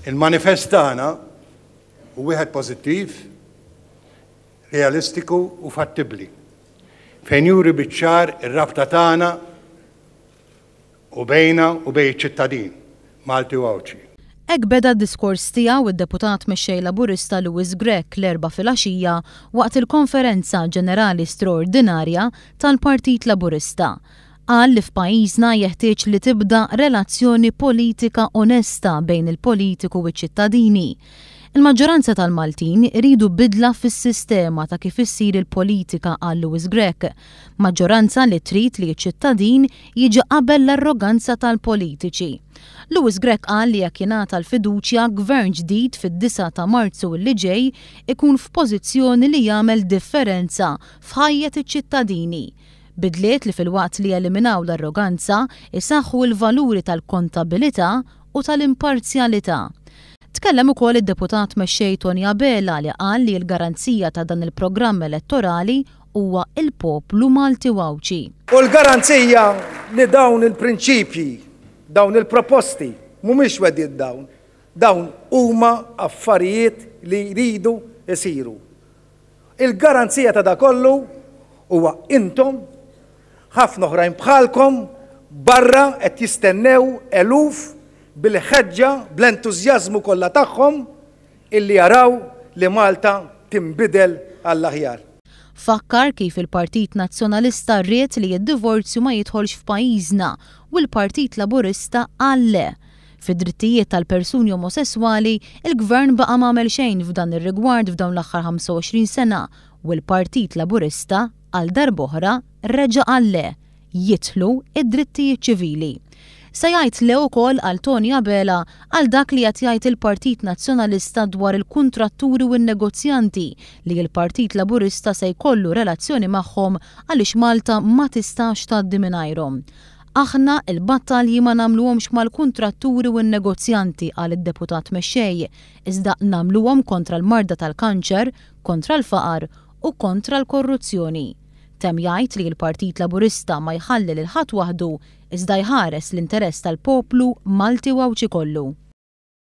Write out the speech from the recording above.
Il-manifest tagħna hu wieħed pożittiv, realistiku u fattibbli, fejn juri biċ-ċar ir-rabta tagħna u bejna u bejn iċ-ċittadin Malti u Għawdxi. Hekk beda d-diskors tiegħu d-Deputat Mexxej Laburista Louis Grech l-Erbgħa filgħaxija waqt il-Konferenza Ġenerali Straordinarja tal-Partit Laburista. Qal li f'pajjiżna jeħtieġ li tibda relazzjoni politika onesta bejn il-politiku u ċ-ċittadini. Il-maġġoranza tal-Maltin iridu bidla fis-sistema ta' kif issir il-politika qal Louis Grech. Maġġoranza li trid li ċ-ċittadin jiġi qabel l-arroganza tal-politiċi. Louis Grech qal li jekk jingħata l-fiduċja, gvern ġdid fid-disgħa ta' Marzu li ġej ikun f'pożizzjoni li jagħmel differenza f'ħajjet iċ-ċittadini. Bidliet li filwaqt li jeliminaw l-arroganza, isaħħu l-valuri tal-kontabilità u tal-imparzjalità. Tkellem ukoll id-Deputat Mexxej Toni Abela li qal li l-garanzija ta' dan il-programm elettorali huwa l-poplu Malti u Għawdxi. U l-garanzija li dawn il-prinċipji, dawn il-proposti, mhumiex wegħdiet dawn, dawn huma affarijiet li jridu jsiru. Il-garanzija ta' dak kollu huwa intom, ħafna oħrajn bħalkom barra qed jistennew eluf bil-ħeġġa, bl-entużjażmu kollha tagħhom illi jaraw li Malta tinbidel għall-aħjar. Fakkar kif il-Partit Nazzjonalista ried li d-divorzju ma jidħolx f'pajjiżna u l-Partit Laburista qal le. Fid-drittijiet tal-persuni omosesswali, il-Gvern baqa' m'għamel xejn f'dan ir-rigward f'dawn l-aħħar 25 sena u l-Partit Laburista, għal darb'oħra, reġa' qal le, jidħlu d-drittijiet ċivili. Se jgħid le ukoll għal Toni Abela għal dak li qed jgħid il-Partit Nazzjonalista dwar il-kuntratturi u n-negozjanti li l-Partit Laburista se jkollu relazzjoni magħhom għaliex Malta ma tistax tgħaddi mingħajrhom. Aħna l-battalji ma nagħmluhomx mal-kuntratturi u n-negozjanti, qal id-Deputat Mexxej, iżda nagħmluhom kontra l-marda tal-kanċer, kontra l-faqar u kontra l-korruzzjoni. Temm jgħid li l-Partit Laburista ma jħalli lil ħadd waħdu iżda jħares l-interess tal-poplu Malti u Għawdxi kollu.